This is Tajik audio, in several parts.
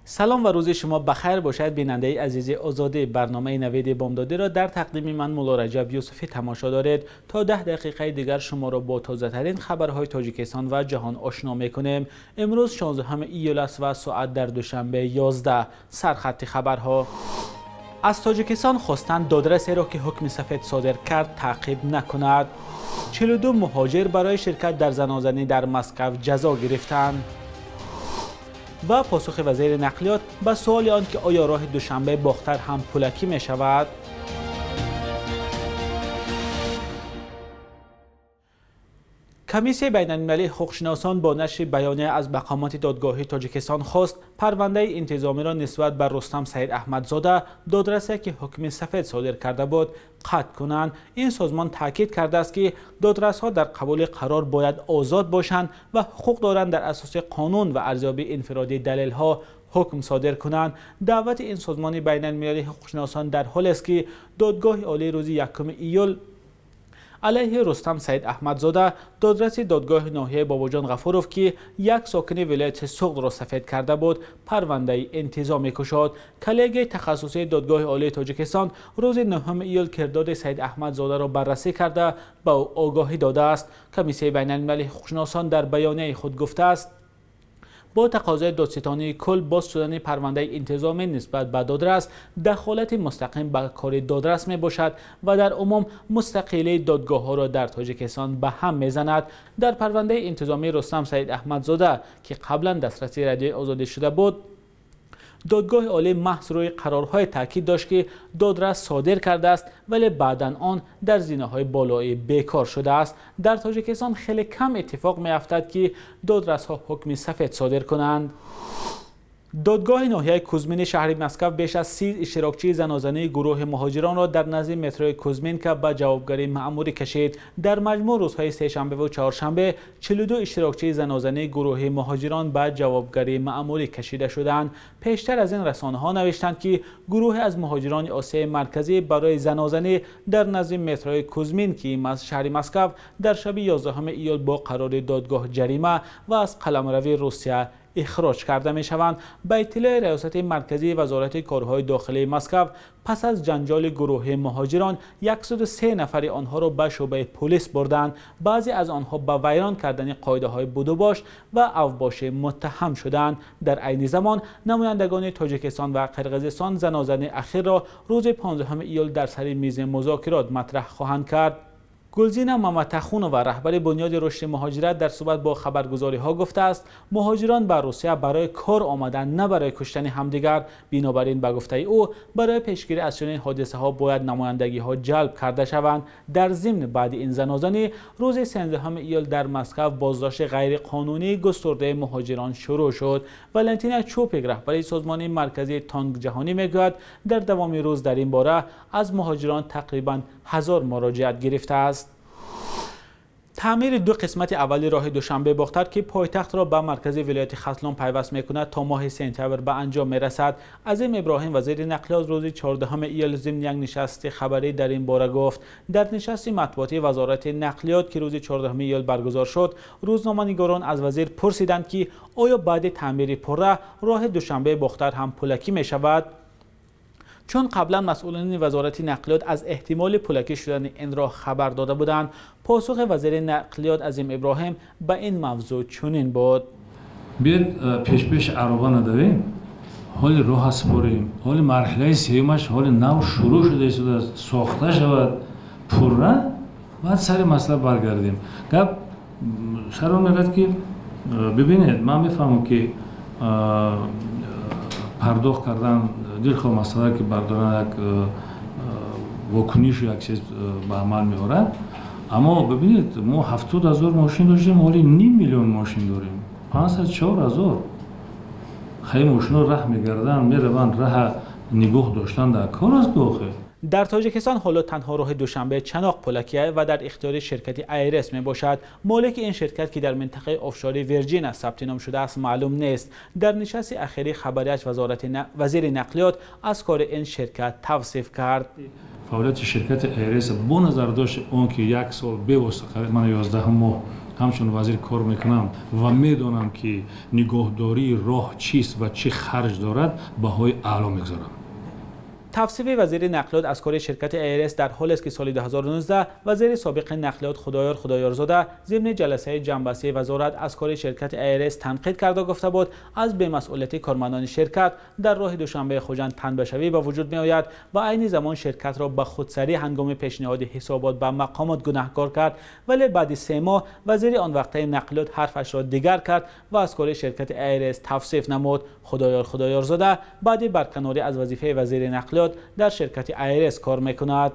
Салом ва рӯзи шумо ба хайр бошад, бинандаи азизи Озодӣ. Барномаи Навиди Бомдодиро дар тақдими ман Мулло Раҷаб Юсуфӣ тамошо доред. То 10 дақиқаи дигар шуморо бо тозатарин хабарҳои Тоҷикистон ва ҷаҳон ошно мекунем. Имрӯз 16 июл аст ва соат дар Душанбе 11. Сархати хабарҳо. Аз Тоҷикистон хостанд додрасеро, ки ҳукми сафед содир кард, таъқиб накунад. 42 муҳоҷир барои ширкат дар занозанӣ дар Москва ҷазо гирифтанд. Ва посухи вазири нақлиёт ба суоли он, ки оё роҳи Душанбе Бохтар ҳам пулакӣ мешавад. Комиссияи байналмилалии ҳуқуқшиносон бо нашри баёния аз мақомоти додгоҳии Тоҷикистон хост парвандаи интизомиро нисбат ба Рустам Саид Аҳмадзода, додрасе ки ҳукми сафед содир карда буд, қатъ кунанд. Ин созмон таъкид кардааст, ки додрасҳо дар қабули қарор бояд озод бошанд ва ҳуқуқ доранд дар асоси қонун ва арзёбии инфиродии далелҳо ҳукм содир кунанд. Даъвати ин созмони байналмилалии ҳуқуқшиносон дар ҳолест, ки додгоҳи олии рӯзи 1 июл алайҳи Рустам Саид Аҳмадзода, додраси додгоҳи ноҳияи Бобоҷон Ғафуров, ки як сокини вилояти Суғдро сафед карда буд, парвандаи интизомӣ кушод. Коллегияи тахассусии додгоҳи олии Тоҷикистон рӯзи 9 июл кирдори Саид Аҳмадзодаро баррасӣ карда ба ӯ огоҳӣ додааст. Комиссияи байналмилалии ҳуқуқшиносон дар баёнияи худ гуфтааст, бо тақозои додситонии кул боз шудани парвандаи интизомӣ нисбат ба додрас дахолати мустақим ба кори додрас мебошад ва дар умум мустақилии додгоҳҳоро дар Тоҷикистон ба ҳам мезанад. Дар парвандаи интизомии Рустам Саид Аҳмадзода, ки қаблан дастраси Радиои Озодӣ шуда буд, додгоҳи олӣ маҳз рӯи қарорҳое таъкид дошт, ки додрас содир кардааст, вале баъдан он дар зинаҳои болоӣ бекор шудааст. Дар Тоҷикистон хеле кам иттифоқ меафтад, ки додрасҳо ҳукми сафед содир кунанд. Додгоҳи ноҳияи Кузмини шаҳри Москва беш аз 30 иштирокчии занозании гурӯҳи муҳоҷиронро дар назди метрои Кузминка ба ҷавобгарии маъмурӣ кашид. Дар маҷмӯъ рӯзҳои сешанбе ва чоршанбе 42 иштирокчии занозании гурӯҳи муҳоҷирон ба ҷавобгарии маъмурӣ кашида шуданд. Пештар аз ин расонаҳо навиштанд, ки гурӯҳе аз муҳоҷирони Осиёи Марказӣ барои занозанӣ дар назди метрои Кузминки шаҳри Москва дар шаби 11 июл бо қарори додгоҳ ҷарима ва аз қаламрави Русия ихроҷ карда мешаванд. Ба иттилои Раёсати марказии Вазорати корҳои дохилии Москва, пас аз ҷанҷоли гурӯҳи муҳоҷирон 103 нафари онҳоро ба шӯъбаи полис бурданд. Баъзе аз онҳо ба вайрон кардани қоидаҳои будубош ва авбошӣ муттаҳам шуданд. Дар айни замон намояндагони Тоҷикистон ва Қирғизистон занозании ахирро рӯзи 15 июл дар сари мизи музокирот матраҳ хоҳанд кард. Гулзина Маматахунова, раҳбари бунёди рушди муҳоҷират, дар суҳбат бо хабаргузориҳо гуфтааст, муҳоҷирон ба Русия барои кор омаданд, на барои куштани ҳамдигар. Бинобар ин, ба гуфтаи ӯ, барои пешгирӣ аз чунин ҳодисаҳо бояд намояндагиҳо ҷалб карда шаванд. Дар зимн, баъди ин занозанӣ рӯзи 13 июл дар Москва боздошти ғайриқонунии густурдаи муҳоҷирон шурӯъ шуд. Валентина Чупик, раҳбари созмони марказии Танк ҷаҳонӣ, мегӯяд, дар давоми рӯз дар ин бора аз муҳоҷирон тақрибан 1000 муроҷиат гирифтааст. Таъмири ду қисмати аввали роҳи Душанбе Бохтар, ки пойтахтро ба маркази вилояти Хатлон пайваст мекунад, то моҳи сентябр ба анҷом мерасад. Азим Иброҳим, вазири нақлиёт, рӯзи 14 июл зимни як нишасти хабарӣ дар ин бора гуфт. Дар нишасти матбуотии Вазорати нақлиёт, ки рӯзи 14 июл баргузор шуд, рӯзноманигорон аз вазир пурсиданд, ки оё баъди таъмири пурра роҳи Душанбе Бохтар ҳам пулакӣ мешавад? Чун қаблан масъулони Вазорати нақлиёт аз эҳтимоли пулакӣ шудани ин роҳ хабар дода буданд. Посухи вазири нақлиёт Азим Иброҳим ба ин мавзӯъ чунин буд: биёед пешпеш ароба надавем, ҳоли роҳа супорем, ҳоли марҳилаи сеюмаш ҳоли нав шурӯъ шуда истодааст, сохта шавад пурра, баъд сари масъала баргардем. Гап сар он мерад, ки бибинед, ман мефаҳмам, ки пардохт кардан дилхоҳ масъала, ки бардоран як вокунишу як чиз ба амал меорад, аммо бибинед, мо 70 000 мошин доштем, ҳоли ним миллион мошин дорем, 504 000. Хай, мошино раҳ мегарданд, мераванд, раҳа нигоҳ доштан дар кор аст охир. Дар Тоҷикистон ҳоло танҳо роҳи Душанбе Чаноқ пулакия ва дар ихтиёри ширкати Айрес мебошад. Молики ин ширкат, ки дар минтақаи офшори Вирҷина сабти ном шудааст, маълум нест. Дар нишасти ахирии хабарияш вазири нақлиёт аз кори ин ширкат тавсиф кард. Фаъолияти ширкати Айрес бо назардошти он ки як сол бевосита, мана, 11 моҳ ҳамчун вазир кор мекунам ва медонам, ки нигоҳдории роҳ чист ва чӣ харҷ дорад, баҳои аъло мегузорам. Тавсифи вазири нақлиёт аз кори ширкати АРС дар ҳолест, ки соли 2019 вазири собиқи нақлиёт Худоёр Худоёрзода зимни ҷаласаи ҷамъбастии вазорат аз кори ширкати АРС танқид карда гуфта буд, аз бемасъулияти кормандони ширкат дар роҳи Душанбе Хуҷанд танбашавӣ ба вуҷуд меояд ва айни замон ширкатро ба худсарӣ ҳангоми пешниҳоди ҳисобот ба мақомот гунаҳкор кард. Вале баъди 3 моҳ вазири он вақтаи нақлиёт ҳарфашро дигар кард ва аз кори ширкати АРС тавсиф намуд. Худоёр Худоёрзода баъди барканорӣ аз вазифаи вазири нақлиёт дар ширкати АРС кор мекунад.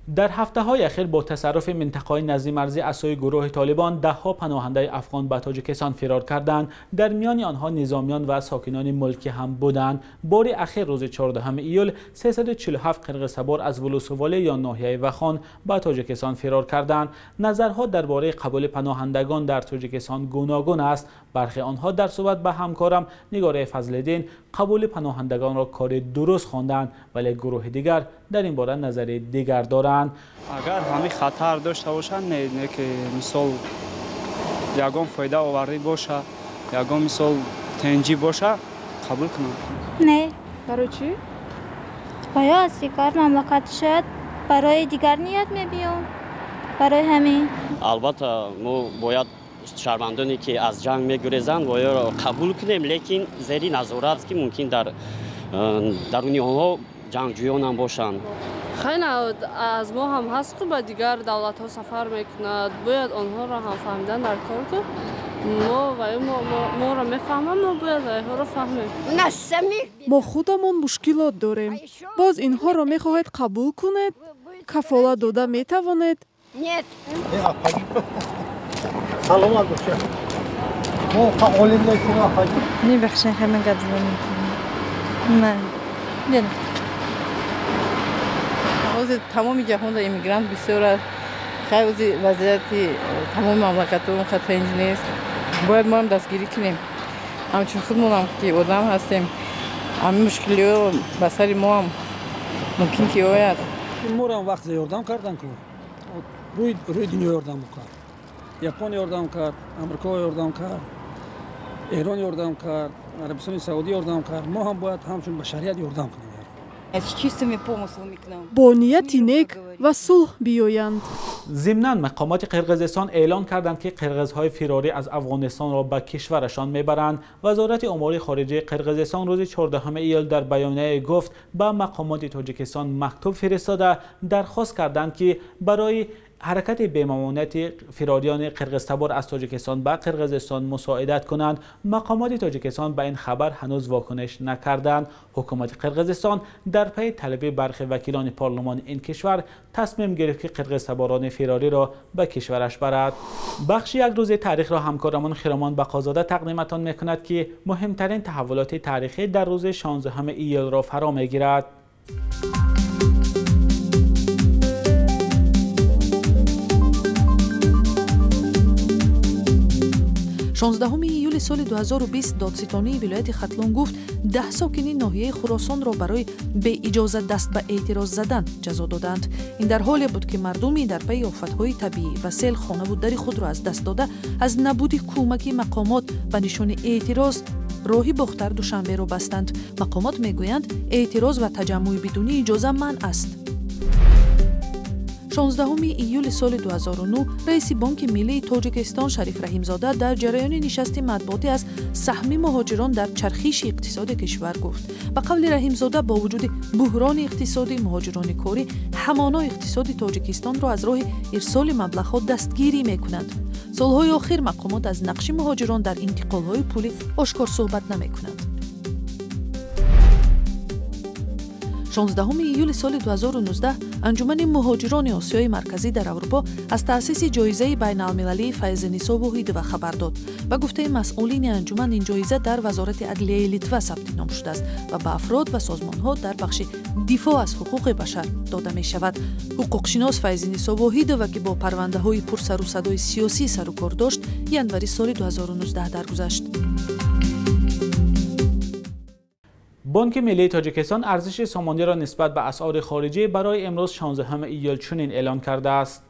Дар ҳафтаҳои ахир бо тасарруфи минтақаҳои наздимарзӣ аз сӯи гурӯҳи Толибон даҳҳо паноҳандаи афғон ба Тоҷикистон фирор карданд. Дар миёни онҳо низомиён ва сокинони мулкӣ ҳам буданд. Бори ахир рӯзи 14 июл 347 қирғизтабор аз Вулусуволӣ ё ноҳияи Вахон ба Тоҷикистон фирор карданд. Назарҳо дар бораи қабули паноҳандагон дар Тоҷикистон гуногун аст. Бархе онҳо дар суҳбат ба ҳамкорам Нигораи Фазлиддин қабули паноҳандагонро кори дуруст хонданд, вале гурӯҳи дигар дар ин бора назари дигар доранд. Агар ҳамин хатар дошта бошанд, не ки мисол ягон фоида овардӣ боша, ягон мисол тенҷӣ боша, қабул кунанд. Не. Барои чӣ? Оё аз дигар мамлакат шояд барои дигар ният мебиём. Барои ҳамин. Албатта мо бояд шаҳрвандоне ки аз ҷанг мегурезанд бояд қабул кунем, лекин зери назорат, ки мумкин дар даруни онҳо ҷангҷӯён ҳам бошанд. Хеле аз мо ҳам ҳаст, ки ба дигар давлатҳо сафар мекунад. Бояд онҳоро ҳам фаҳмидан дар кор, ки мо ва моро мефаҳмам, мо бояд онҳоро фаҳмем. Мо худамон мушкилот дорем. Боз инҳоро мехоҳед қабул кунед? Кафолат дода метавонед? Саломат бошед. Мо фаъолим нестем, апаҷон. Мебахшед, хеле ман гап зада наметавонам. Не. Бина. Ҳозир тамоми ҷаҳонда иммигрант бисёр аст. Хай ҳозир вазъияти тамоми мамлакатҳо он қадр тинҷ нест. Бояд мо ҳам дастгирӣ кунем. Ҳамчун худмонам ки одам ҳастем, ҳамин мушкилиҳо ба сари мо ҳам мумкин ки ояд. Моро ҳам вақте ёрдам кардан ку. Рӯи дунё ёрдам кард. Япон ёрдам кард, Амрико ёрдам кард, Эрон ёрдам кард, Арабистони Саудӣ ёрдам кард. Мо ҳам бояд ҳамчун башарият ёрдам кунем. Бо нияти нек ва сулҳ биёянд. Зимнан мақомоти Қирғизистон эълон карданд, ки қирғизҳои фирорӣ аз Афғонистонро ба кишварашон мебаранд. Вазорати умури хориҷаи Қирғизистон рӯзи 14 июл дар баёнияе гуфт, ба мақомоти Тоҷикистон мактуб фиристода дархост карданд, ки барои ҳаракати бемамониати фирориёни қирғизтабор аз Тоҷикистон ба Қирғизистон мусоидат кунанд. Мақомоти Тоҷикистон ба ин хабар ҳанӯз вокуниш накарданд. Ҳукумати Қирғизистон дар пайи талаби бархи вакилони парлумони ин кишвар тасмим гирифт, ки қирғизтаборони фирориро ба кишвараш барад. Бахши як рӯзи таърихро ҳамкорамон Хиромон Бақозода тақдиматон мекунад, ки муҳимтарин таҳаввулоти таърихӣ дар рӯзи 16 июлро фаро мегирад. 16 июли соли 2020 додситонии вилояти Хатлон гуфт, 10 сокини ноҳияи Хуросонро барои беиҷозат даст ба эътироз задан ҷазо доданд. Ин дар ҳоле буд, ки мардуми дар пайи офатҳои табиӣ ва сел хонаву дари худро аз даст дода, аз набуди кӯмаки мақомот ба нишони эътироз роҳи Бохтар Душанберо бастанд. Мақомот мегӯянд, эътироз ва таҷаммӯи бидуни иҷоза манъ аст. 16 июли соли 2009 раиси Бонки Миллии Тоҷикистон Шариф Раҳимзода дар ҷараёни нишасти матбуотӣ аз саҳми муҳоҷирон дар чархиши иқтисоди кишвар гуфт. Ба қавли Раҳимзода, бо вуҷуди буҳрони иқтисодӣ, муҳоҷирони корӣ ҳамоно иқтисоди Тоҷикистонро аз роҳи ирсоли маблағҳо дастгирӣ мекунанд. Солҳои охир мақомот аз нақши муҳоҷирон дар интиқолҳои пулӣ ошкор суҳбат намекунанд. 16 июли соли 2019 Анҷумани муҳоҷирони Осиёи Марказӣ дар Аврупо аз таъсиси ҷоизаи байналмилалии Файзинисо Воҳидова хабар дод. Ба гуфтаи масъулини анҷуман, ин ҷоиза дар Вазорати адлияи Литва сабти ном шудааст ва ба афрод ва созмонҳо дар бахши дифоъ аз ҳуқуқи башар дода мешавад. Ҳуқуқшинос Файзинисо Воҳидова, ки бо парвандаҳои пурсарусадои сиёсӣ сарукор дошт, январи соли 2019 даргузашт. Бонки Миллии Тоҷикистон арзиши сомониро нисбат ба асъори хориҷӣ барои имрӯз 16 июл чунин эълон кардааст.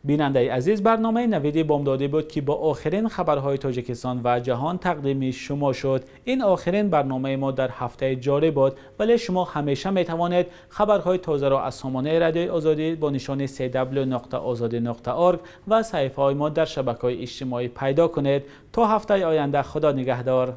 Бинандаи азиз, барномаи Навиди Бомдодӣ буд, ки бо охирин хабарҳои Тоҷикистон ва ҷаҳон тақдими шумо шуд. Ин охирин барномаи мо дар ҳафтаи ҷорӣ буд, вале шумо ҳамеша метавонед хабарҳои тозаро аз сомонаи Радиои Озодӣ бо нишони cw.ozodi.org ва саҳифаҳои мо дар шабакаҳои иҷтимоӣ пайдо кунед. То ҳафтаи оянда, Худо нигаҳдор.